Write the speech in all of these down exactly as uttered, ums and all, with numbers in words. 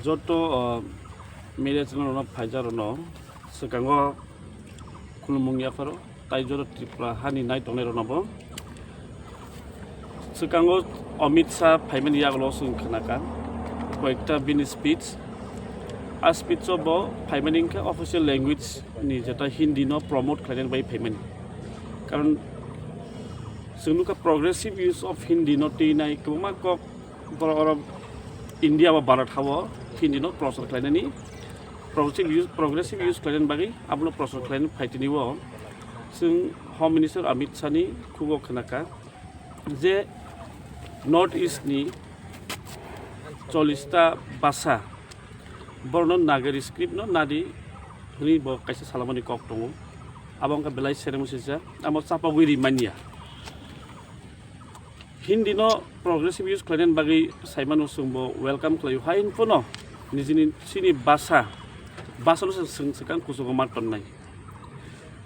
Joto, uh, media channel rokno phaijak rokno swkango khulumung yapharo, tai joto Tripura hani nai tongnai rokno bo. Swkango Amit Shah phaimani yagulo chwng khnakha koyekta bini speech. A speech o bo phaimani wngkha official language ni jeta Hindi no promote khlainani bai phaimani. Karon chwng nukha progressive use of Hindi no twi nai kwbangma kok borok oro India ba Bharat hao Hindi no prochar khlainani progressive use, progressive use khlainani bagwi abono prochar khlainani phaitini o chwng Home Minister Amit Shah ni khugo khnakha je North East ni chollish ta basa borokno Nagari script no nadi hwnwi bo kaisa salamani kok tongo. Abo wngkha belai seremo sijak, amo chapagwi ri manya. Hindi no progressive use khlainani bagwi saimano chwngbo welcome khlaio. Hain phano nijini chini basa, basa no chwng swkang kuchugo ma tonnai.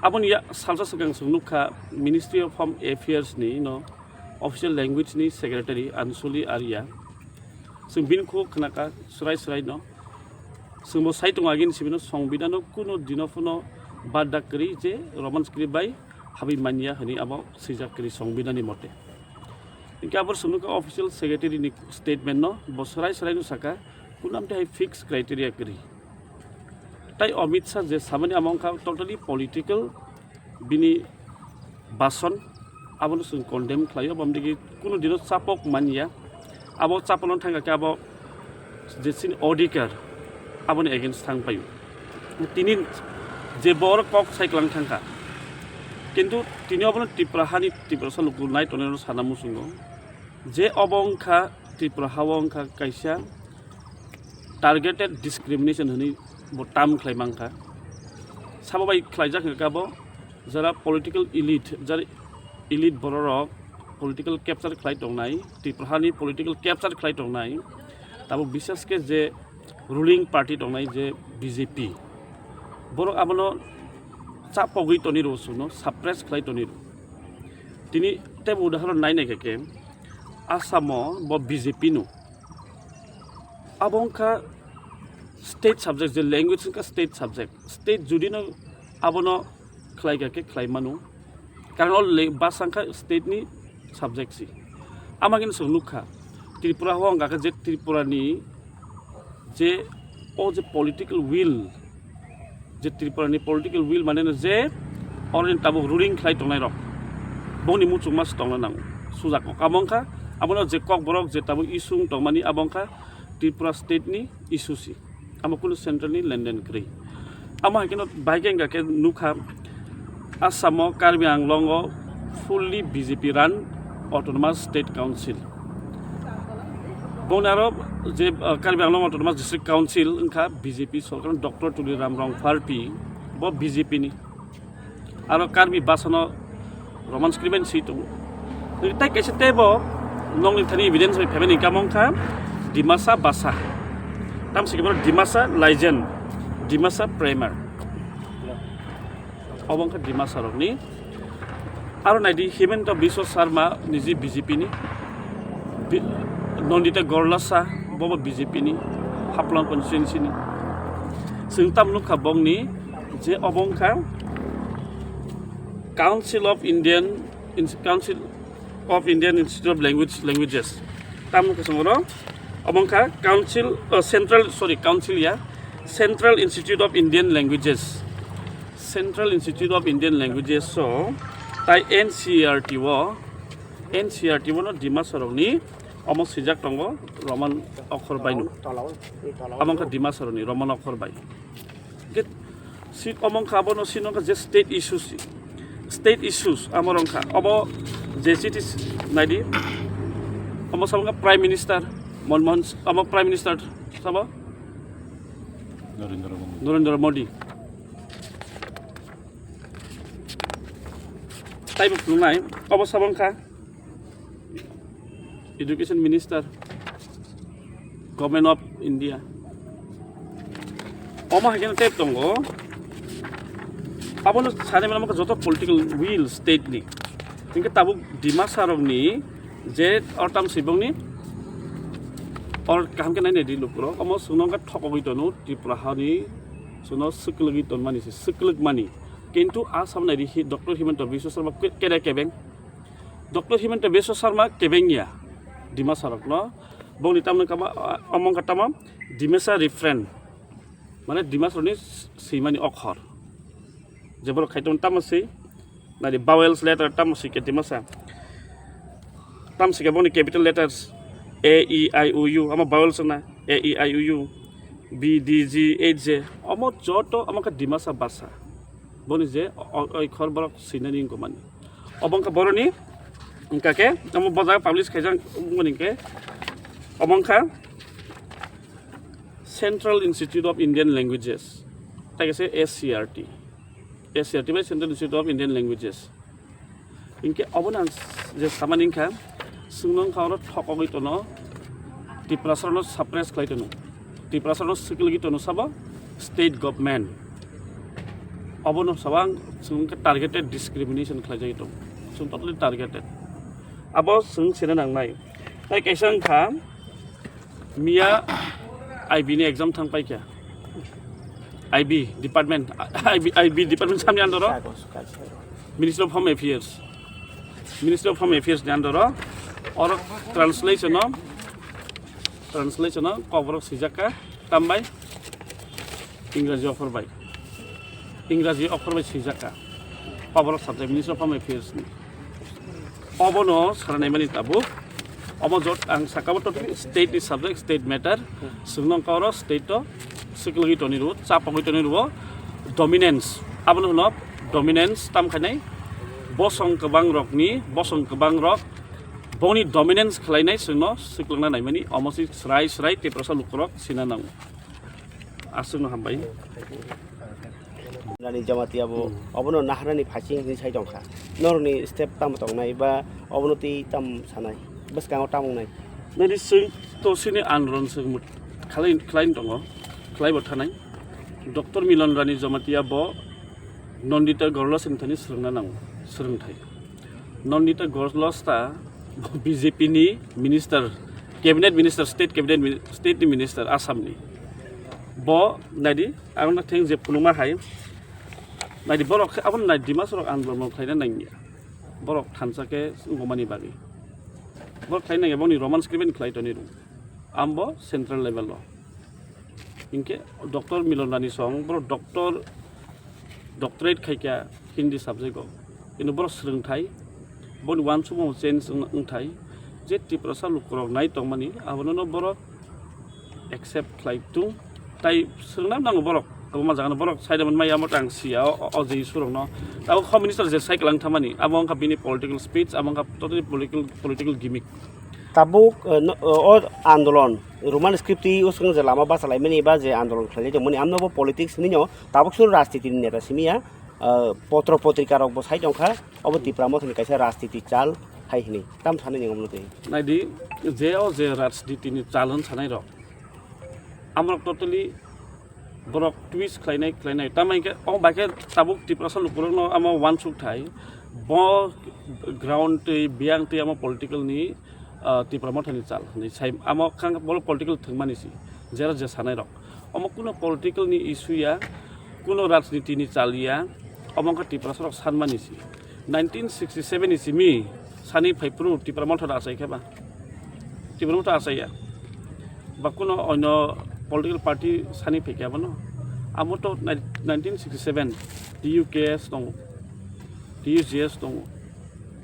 Aboni ya-, salsa swkang chwng nukha Ministry of Home Affairs ni no official language ni secretary Anshuli Arya. Chwng bini khugo khnakha swrai swrai no. Chwngbo sai tongo agini simi no songbidano kuno dino phano bada kwrwi je Roman script bai habwi manya hwnwi abo swijak kwrwi songbidani mote. Hinkhe abo chwng nukha official secretary ni statement no, bo swrai swrai no saka, kunam tei hai fixed criteria kwrwi. Tai Amit Shah je samani amo wngkha totally political bini bason, abono chwng condemn khlaio, bamdigi kuno dino chapok manya. Abo chapokno thangkha khe abo je chini odhikar, aboni against thang paio. Tini je borok kok sai klang thangkha, kintu tini obono Tripura hani Tiprasa luku nai tongnai sana muchungo je obo wngkha Tripura hao wngkha kaisa targeted discrimination hwnwi bo term khlai mankha. Sabo bai khlaijak hwnkha bo jara political elite, jara elite bororok political capture khlai tongnai, Tripura hani political capture khlai tongnai, tabuk bishesh khe je ruling party tongnai je B J P, borok abono chapogwi toni rw, suno suppress khlai toni rw. Tini teibo udahoron nai naikha khe Assamo bo B J P no. Abo wngkha state subject, je language wngkha state subject. State judino abono khlaikha khe khlai mano. Karon o le-, basa wngkha state ni subject si. Ama khe chwng nukha Tripura o wngkha khe je Tripura ni je o je political will, je Tripura ni political will mane no je oroni tabuk ruling khlai tongnai rok, bongni muchungma se tongna nango. Sujak kok amo wngkha, abono je kokborok je tabuk issue wng tongmani abo wngkha Tripura state ni issue si, amo kunu central ni lenden kwrwi. Amo hai kheno bai khe wngkha khe nukha Assam o Karbi Anglong o fully B J P run Autonomous State Council. Bongni aro je, uh, Karbi Anglong Autonomous District Council wngkha B J P sorkar, Doctor Tuliram Rongpharpi bo B J P ni. Aro Karbi basa no Roman script bai si tongo. Tai kaisa teibo nokni thani evidence bai phaimani kamo wngkha Dimasa basa. Tamsi khe bono Dimasa Legend, Dimasa Primer. Obo wngkha Dimasa rokni. Aro naidi Himanta Biswa Sarma niji B J P ni. Bi-, Nandita Gorlosa bobo B J P ni, Haflong constituency ni. Chwng tam nukha bongni je obo wngkha Council of Indian Ins-, Council of Indian Institute of Language, Languages. Tam nukha chwng oro obo wngkha Council, uh, Central, sorry, Council ya, Central Institute of Indian Languages. Central Institute of Indian Languages so tai N C E R T o, N C E R T o no Dimasa rokni omo swijak tongo Roman okhor bai no. Amo wngkha Dimasa rokni Roman okhor bai. Hingke si omo wngkha abono sino wngkha je state issues, state issues amo wngkha obo je chiti naidi omo sabo wngkha Prime Minister Manmohan, omo Prime Minister sabo Narendra Modi. Narendra Modi. Taibo phunuknai, obo sabo wngkha Education Minister, Government of India. Omo hai kheno tei tongo. Abono sanai mano joto political will state ni. Hingke tabuk Dimasa rokni je ortam sibongni Or kaham khe nainai di lukurok, omo chwngno wngkha thokogwi tono Tripura hani, chwngno swkwlwgwi tonmani se, swkwlwkmani. Kintu a sam nai di hi Doctor Himanta Biswa Sarma ke-, kere kebeng. Doctor Himanta Biswa Sarma kebeng ya Dimasarokno. Bongni tamno kama, omo wngkha tamo Dimasa refrain. Mane Dimasarokni swimani okhor. Je borok khai tong tamo swi, nari vowels letter tamo swi ke Dimasa. Tamo swi ke boni capital letters A, E, I, O, U, amo vowels na A, E, I, O, U, B, D, G, H, J, amo joto amo khe Dimasa basa. Boni je o-, o-, oikhor borok swinani wngkha mani. Obo wngkha boroni, wngkha khe, omo bo jaga publish khaijak wngmani hwnkhe, omo wngkha Central Institute of Indian Languages, tei kaisa S C R T, S C R T bai Central Institute of Indian Languages. Hinkhe obono ang je samani wngkha, chwngno wngkha oro thokogwi tono, Tiprasarokno suppress khlai tono, Tiprasarokno swkwlwgwi tono sabo state government. Obono sabo ang chwng khe targeted discrimination khlaijagwi tongo, chwng totally targeted. Abo chwng sina nangnai. Tei kaisa wngkha, miya I B ni exam thang paikha. I B department, I B, I B department samni under o Ministry of Home Affairs. Ministry of Home Affairs ni under o oro translation o, translation o kokborok swijak kha tambai Ingraji okhor bai, Ingraji okhor bai swijak kha kokborok subject Ministry of Home Affairs ni. Obono sana naimani tabuk. Omo jot ang saka bo totally state ni subject, state matter. Chwngno wngkha oro state o swkwlwgwi toni rwo, chapogwi toni rwo, dominance. Abono hwno dominance tam khainai. Bosong kwbang rokni, bosong kwbang rok boni dominance khlainai chwngno swkwlwngna naimani. Omo si srai srai Tiprasa lukurok sina nango. Aswkno hambai. Rani Jamatia bo Hmm. obono naharani phaising hinwi sai tongkha. Norokni step tamo tongnai ba obono twi tam sanai? Bwskango tamo wngnai? Nini swng to sini andolon swng mut-, khalai, khlai tongo, khlai bo thanai. Doctor Milon Rani Jamatia bo Nandita Gorlosa ni thani swrwngna nango, swrwngthai. Nandita Gorlosa ta B J P ni minister, cabinet minister, state cabinet mi-, state ni minister Assam ni. Bo naidi, ang na theng je phunukma hai. Naidi borok khe, abo nai Dimasarok andolon khlaina nangya. Borok thansa khe wngmani bagwi. Borok khlai nangya, boni Roman script ni khlai toni rw. Ambo central level o. Hinkhe Doctor Milon Rani song, boro doctor, doctorate khaikha Hindi subject o. Kintu boro swrwngthai, boni uansukmung change wng-, wngthai. Je Tiprasa lukurok nai tongmani, abono no boro accept khlai tung. Tai swrwngna nango borok, abo ma jagano borok saida manmaya, amo tang siya, o, o, o je issue rokno. Abo Home Minister je sai kwlang thamani, abo wngkha bini political speech, abo wngkha totally political, political gimmick. Tabuk, eh, no, eh, o andolon, Roman script twi usung je lama bachalaimani ba je andolon khlaijak tongmani, amno bo politics hinwi no, tabuk suru rajniti ni neta simi ya, eh, potro potrika rok bo sai tongkha, obo Tipra Motha ni kaisa rajniti chal hai hinwi. Tam sanai ni omo twi. Naidi, je o je rajniti ni chal hwn sanai rok, amrok totally borok twist khlainai, khlainai. Tamo hinkhe, o bai khe tabuk Tiprasa lukurokno amo uansuk thai, bo ground twi, biyang twi amo political ni, ah, Tipra Motha ni chal hinwi sai, amo khang bolo political thwngmani si, jera je sanai rok. Omo kuno political ni issue ya, kuno rajniti ni chal ya, omo wngkha Tiprasa rok sanmani si. Nineteen sixty seven ni simi sani phai phuru Tipra Motha da achai khe ba. Tipra Motha achai ya. Ba kuno onyo political party sani phai khe abono. Amo to nai-, nineteen sixty seven T U K S tongo, T U G S tongo,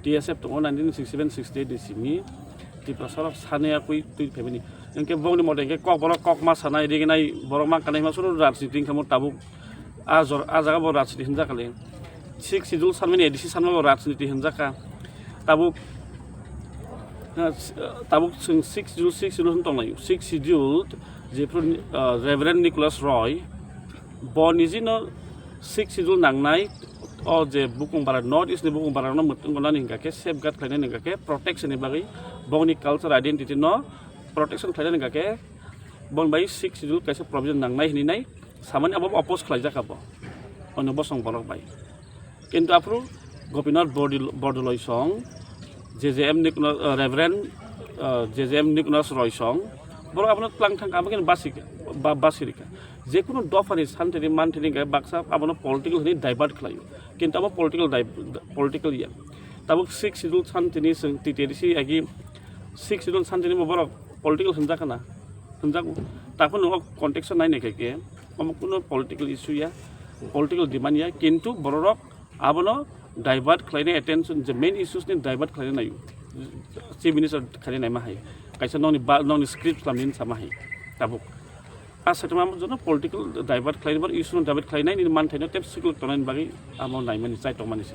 T S F tongo, nineteen sixty seven sixty eight ni simi Tiprasa rok sani akui twi phaimani. Hinkhe bongni mote hinkhe kok borok kok ma sanai, riginai borok ma kanai ma suru rajniti hinkhe mo tabuk a jor-, a jaga bo rajniti hinjakha le. Sixth Schedule sanmani, A D C sanma bo rajniti hinjakha. Tabuk, ah, tabuk chwng Sixth Schedule, Sixth Schedule hwn tonglaio. Sixth Schedule jephru, ah, Reverend Nicholas Roy, bo nijino Sixth Schedule nangnai, o je bukung bara, North East ni bukung bara no mwtwng gonani hinkha khe, safeguard khlainani hinkha khe, protection ni bagwi, bongni culture identity no protection khlainani hinkha khe, bon bai Sixth Schedule kaisa provision nangnai hinwi nai samani abo oppose khlaijak abo, ono bosong borok bai. Kintu aphuru Gopinath Bordil-, Bordoloi song, J J M Nikno-, uh, Reverend, uh, J J M Niknos Roy song, Borok abono tlang thang, abo khe basi, ba-, basi rikha. Jekunu dophani santini mantini khe baksa abono political hwnwi divert khlaio. Kintu abo political div-, political ya. Tabuk sixth schedule santini chwng T T A D C agi sixth schedule santini bo borok political hwnjakha na? Hwnjakgo. Takhwno o context o nainai khe, khe omo kuno political issue ya, political demand ya, kintu bororok abono divert khlainai, attention je main issues ni divert khlainai naio. Chief Minister khainai naima hai. Kaisa nokni ba-, nokni script slamni sama hai. Tabuk. A saitama jono political divert khlainai, bar issue no divert khlainai, nini manthaino tep sikul tongnani bagwi amo naimani, chai tongmani se.